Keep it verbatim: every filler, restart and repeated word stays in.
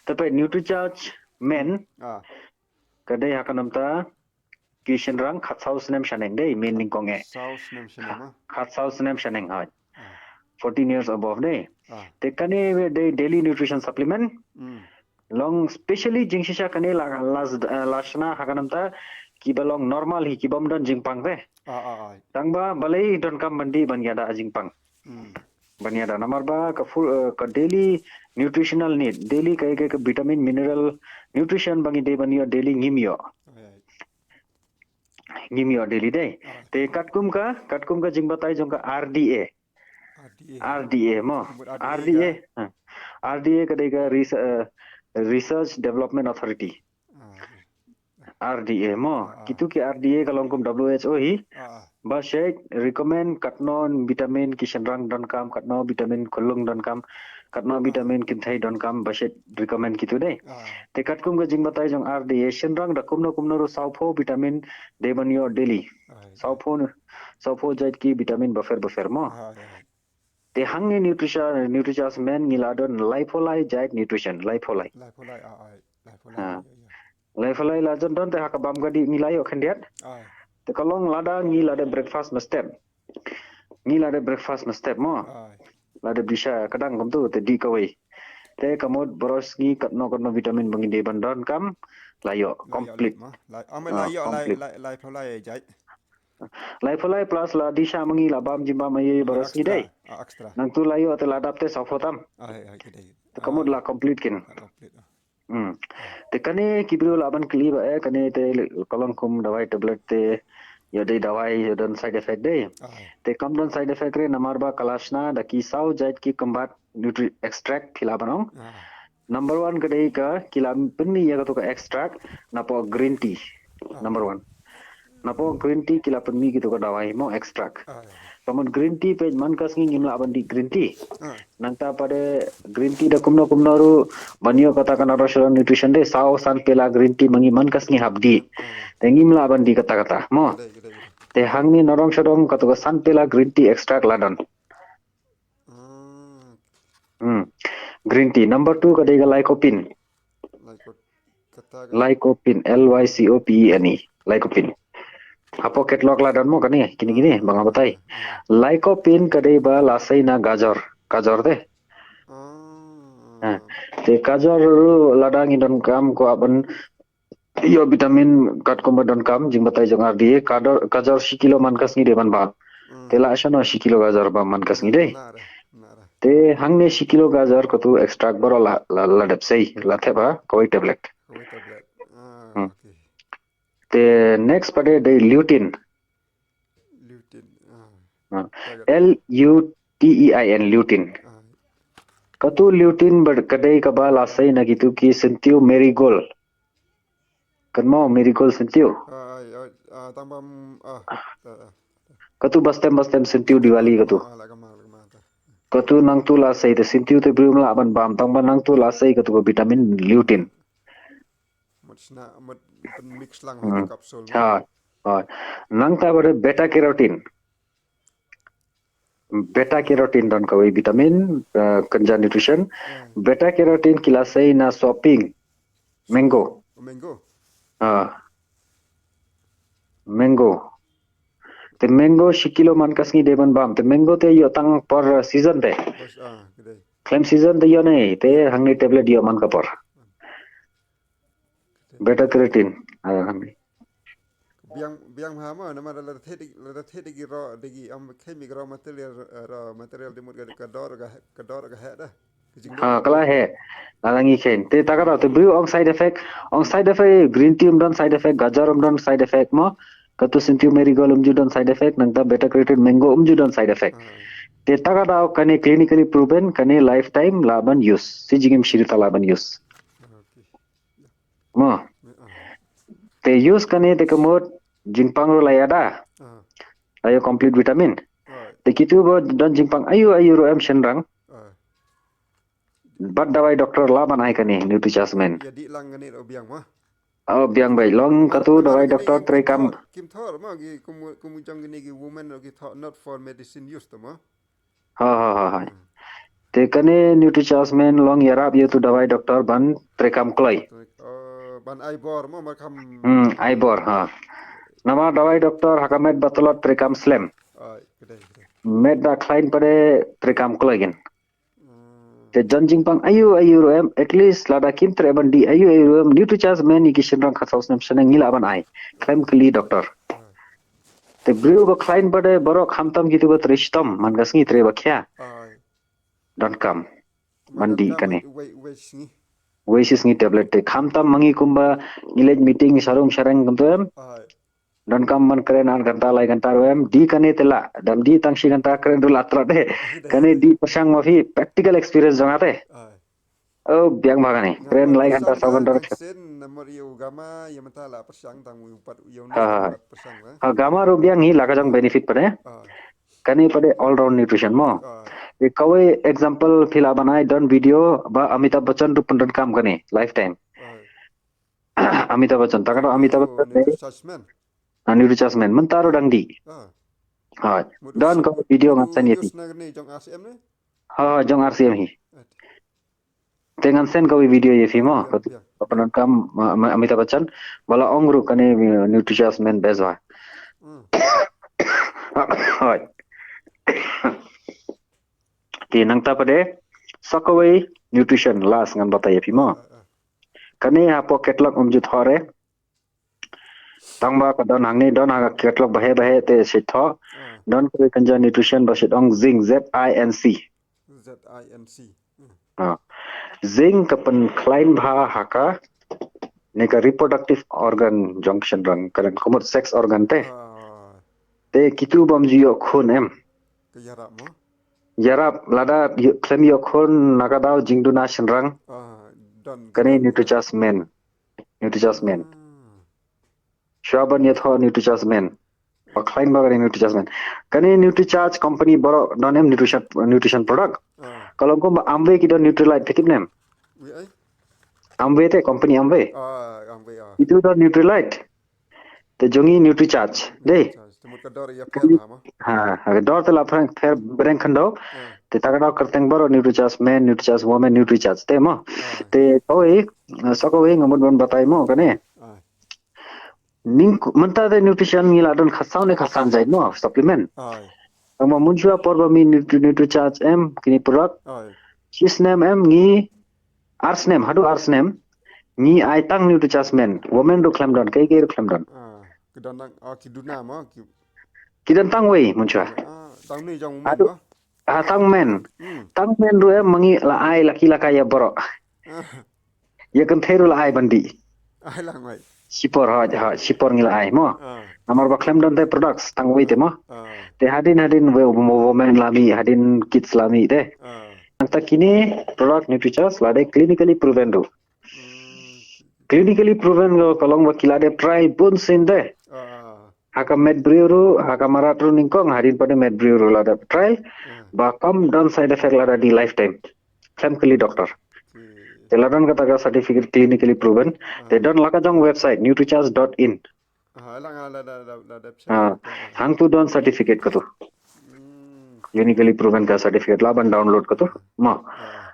Te peit NutriCharge Men, Ah, ka dei ha ka namta ki shynrang khatsaw snem shaneng dei, Men nyngkong eh. saw snem shaneng ma. Khatsaw snem shaneng hoi. Ah, Fourteen years above dei. ah. Te kane dei daily nutrition supplement. Mm. Long specially jingshisha kane la la la shna ha ka namta kiba long normal hi, kibym don jingpang te. Ah, ah, ah. Tang ba balei donkam ban dih ban ïada jingpang. Mm. Ban ïada namar ba ka full, eh, ka daily nutritional need, daily ka, ka, ka vitamin, mineral, nutrition ba ngi dei ban ïoh daily ngim ïoh. Ai, ai. Ngim ïoh daily dei. Ah. Te katkum ka, katkum ka jingbatai jong ka R D A. R D A. R D A mo. Ka mut R D A. Ha. R D A ka dei ka res-, eh, Research Development Authority. Ah, R D A mo. Ah, ah. Kitu ki R D A ka long kum W H O hi. Ah, ah. Ba shet recommend katno vitamin ki shynrang donkam, katno vitamin khyllung donkam, katno Ah. vitamin kynthei donkam, ba shet recommend kitu dei. Ah, Te katkum ka jingbatai jong R D A, shynrang da kumno kumno ruh sawphew vitamin dei ban ïoh daily. ai. Sawphew, sawphew jait ki vitamin bapher bapher mo. Ah, ai, ai. Te hangne NutriCharge, NutriCharge Men ngi la don laiphew lai jait nutrition, laiphew lai. Laiphew lai, ah, ai. Laiphew lai. Ah. Ya, ya. Laiphew lai la jon don te ha ka bam ka dih ngi la ïoh khyndiat. Ai. Te ka long lada ngi la dep breakfast mynstep. Ngi la dep breakfast mynstep mo. Ai. La dep dih sha ka dang kumtu te dih kawei. Te ka mut baroh sngi katno katno vitamin ba ngi dei ban donkam la ïoh. La ïoh Complete. ma. La, ah, ma Ah, la ïoh lai, complete. Lai, laiphew lai jait. Laiphew lai plus la dih sha ma ngi la bam jingbam ïa baroh sngi dei. Ah, extra. Nangtu la ïoh te la dap te sawphew tam. Ai, ai, ka dei. Te ka mut la complete kin. Ah, complete. Ah. Hmm. Te kane ki briew lah ban kylli ba, eh, kane te ka long kum dawai tablet te ïoh dei dawai ïoh don side effect dei. Ai. Te kam don side effect re namar ba ka la shna da ki saw jait ki combat nutri extract phi lah ban ong. Ah. Number one ka dei ka ki la pynmih ïa katu ka extract napoh green tea. Ah. Number one. Napoh green tea ki la pynmih kitu ka dawai mo extract. Ai. Ka mut green tea peit man ka sngi ngim lah ban dih green tea. Ah. Nangta pat de green tea da kumno kumno ruh ban ïoh kata ka narong sharong nutrition dei, saw san pela green tea ma ngi man ka sngi hap dih. Ah. Te ngim lah ban dih kata kata mo. Ka dei, ka dei, ka dei. Te hangne narong sharong katu ka san pela green tea extract la don. Ah. Hmm. Green tea. Number two ka dei ka lycopene. Lyco-, kata ka Lycopene, L Y C O P E N E, lycopene. Hapoh catalog la don mo kane, kine kine ba nga batai. Lycopene ka dei ba la sei na gajor, gajor te. Ah. Ha. Te gajor ruh lada ngi donkam ko ban ïoh vitamin katkum ba donkam, jingbatai jong R D A, gajor, gajor shi kilo man ka sngi dei ban bam. Hmm. Te la shano shi kilo gajor bam man ka sngi dei. Nare, nare. Te hangne shi kilo gajor katu extract baroh la, la, la dep sei, la thep ha kawei tablet. Kawei tablet. Ah, Hmm. Okay. Te next pat de dei lutein. Lutein. Ah. Ah. Tagat. L U T E I N, lutein. Ah. Katu lutein ba ka dei kaba la sei na kitu ki syntiew marigold. Kynmaw marigold syntiew. Ah, ai, ai, ah, tang bam, ah, ah, ah. Katu ba stem ba stem syntiew Diwali katu. Ah, la kama, la kama ta. Katu nangtu la sei te syntiew te briew ym lah ban bam, tang ba nangtu la sei katu ka vitamin lutein. Mut sna, mut pynmix lang Hmm. ha capsule. Ha, ha. Nangta pat de beta carotene. Beta carotene don kawei vitamin, eh, kynja nutrition. Ah. Beta carotene ki la sei na sohpieng. Mango. Mango. Ah. Mango. Te mango shi kilo man ka sngi dei ban bam. Te mango te ïoh tang por, eh, season te. Bas, ah, ka dei. Khlem season te ïoh nei. Te hangne tablet ïoh man ka por. Beta carotene. Ah, hangne. Biang, biang ha ma, namar la the de, la the de ki raw, de ki, um, chemical raw material, raw material de mut ka, ka dor ka, ka dor ka heh da. Ka jingdor. Ha, ka la heh. La ngi khein. Te ta ka dei, te briew ong side effect. Ong side effect, green tea um don side effect, gajor um don side effect mo. Katu syntiew marigold um ju don side effect, nangta beta carotene mango um ju don side effect. Ah. Te ta ka dei kane clinically proven, kane lifetime lah ban use. Shi jingim shi rta lah ban use. Okay. Mo. Ah. Te use kane te ka mut jingpang ruh la ïada. Ah. La ïoh complete vitamin. Right. Te kitu ba don jingpang aiu aiu ruh em shynrang. Ah. Bad dawai doktor lah ban ai kane NutriCharge Men. Ïa dih lang kane ruh biang ma. Oh, biang beit long katu dawai doktor trei kam. Kim thor ma ki kum, kum jong kine ki women ruh ki thor not for medicine use to ma. Ha, ha, ha, ha. Te kane Nutricharge Men long ïarap ïa utu dawai doktor ban treikam kloi. Te, eh, ban ai bor mo, ma kham. Hmm, ai bor, ha. Namar dawai doktor ha ka met ba tlot treikam slem. Ai, ka dei, ka dei. Met ba khlaiñ pat de treikam kloi kin. Hmm, Te jon jingpang aïu aïu ruh em, at least lada kim treh ban dih aïu aïu ruh em, Nutricharge Men ïa ki shynrang khatsaw snem shane ngi lah ban ai. Khlem kylli doktor. ai, Te briew ba khlaiñ pat de baroh khamtam kitu ba trei shitom, man ka sngi trei ba khia. ai. Donkam ban dih kane. Wei, wei sngi. Wei shi sngi tablet te. Khamtam ma ngi kumba ngi leit meeting sharum shareng kumtu em. Ai. Donkam ban kren ar ghanta lai ghanta ruh em. Dih kane te lah. Dam dih tang shi ghanta kren ruh lah tlot de. Kane dih pyrshang ma phi, practical experience jong nga te. Ai. Oh, biang bha kane. Kren lai ghanta saw ghanta ruh. Sen namar ïa u Gamma ïa mynta la pyrshang tang u pat u ïa u Ha, ha. Pyrshang la. Ha, Gamma ruh biang hi la ka jong benefit pat de. Ai. Kane pat de all round nutrition mo. Ai. Te kawei example phi lah ban ai, don video ba Amitabh Bachchan ruh pyndonkam kane lifetime. Ai. Amitabh Bachchan, ta ka dei Amitabh Oh, Bachchan ne. Nutricharge Men. Ah, Nutricharge Men. Mynta ruh dang dih. Ah. Ha. Mut u Don sna-, kawei video mut ngan send ïa u phi. Sna ne jong R C M ne? Ha, jong R C M hi. At. Te ngan send kawei video ïa phi mo. Biang, biang. Ka pyndonkam, ma, ma, Amitabh Bachchan. Ba la ong ruh kane, uh, Nutricharge Men best bha. Hmm. Hoi. Te nangta pat de sa kawei nutrition last ngan batai ïa phi mo. Ah, ah. Kane hapoh catalog ym ju thoh re. Tang ba ka don hangne, don ha ka catalog bahe bahe te shu thoh. Ah. Don kawei kynja nutrition ba shu ong zinc, Z I N C. Z I N C. Hmm. Ah. Zinc ka pynkhlaiñ bha ha ka ne ka reproductive organ jong ki shynrang, ka dang ka mut sex organ te. Ah, Te kitu bym ju ïoh khun em. ka ïarap mo. Ïarap lada ïoh, khlem ïoh khun na ka daw jingduna shynrang. Ah, don. Kane Nutricharge Men. Nutricharge Men. Ah. Shuwa ban ïathoh Nutricharge Men. Ba khlaiñ ba kane Nutricharge Men. Kane Nutricharge company baroh don em nutrition, nutrition product. Ah. Ka long kumba Amway ki don Nutrilite, phi tip ne em? Wei ai? Amway te, company Amway. Ah, Amway ah. Itu don Nutrilite. Te jong ngi Nutricharge. Dei. Charge. Te mut ka dor ïa pher ha mo. Ha, ha, ka dor te la pher, pher breng khyndew. Ah. Te ta ka dor kyrteng baroh Nutricharge Men, Nutricharge Women, Nutricharge. Te mo. Ah. Te kawei, sa kawei nga mut ban batai mo kane. Ah. Ning mynta te nutrition ngi la don khatsaw ne khatsan jait mo, supplement. Ah. Tang ba mynshuwa por ba mih Nutri, Nutricharge em, kine product. Ah. Shi snem em ngi, ar snem, haduh ar snem. Ngi ai tang Nutricharge Men. Women ruh khlem don, kaei kaei ruh khlem don. Ah. Ki don nang, ah, ki duna mo, ki. Ki don tang wei, mynshuwa. Ah, tang ne jong Aduh. mo. Ah, tang men. Hmm. Tang men ruh em ma ngi la ai la ki la ka ïa baroh. Ah. Ïa kynthei ruh la ai ban dih. Ai lang wei. Shipor, ha, ha, shipor ngi la ai mo. Ah. Namar ba khlem don te products tang wei te mo. Ah. Te hadien hadien wei mo, women la mih, hadien kids la mih te. Ah. Nangta kine product Nutricharge la dei clinically proven ruh. Hmm. Clinically proven ruh ka long ba ki la dep trial bun sien te. Ah. Ha ka met briew ruh, ha ka mrad ruh nyngkong, hadien pat de met briew ruh la dep trial. Ah. Ba kam don side effect lada dih lifetime. Khlem kylli doctor. Okay. Te la don kata ka certificate clinically proven. Ah. Te don la ka jong website nutricharge dot in. Ah, lang ah, la, la, la, la, la, Ah, hangtu don certificate katu. Hmm. Clinically proven ka certificate la ban download katu. Mo. Ah.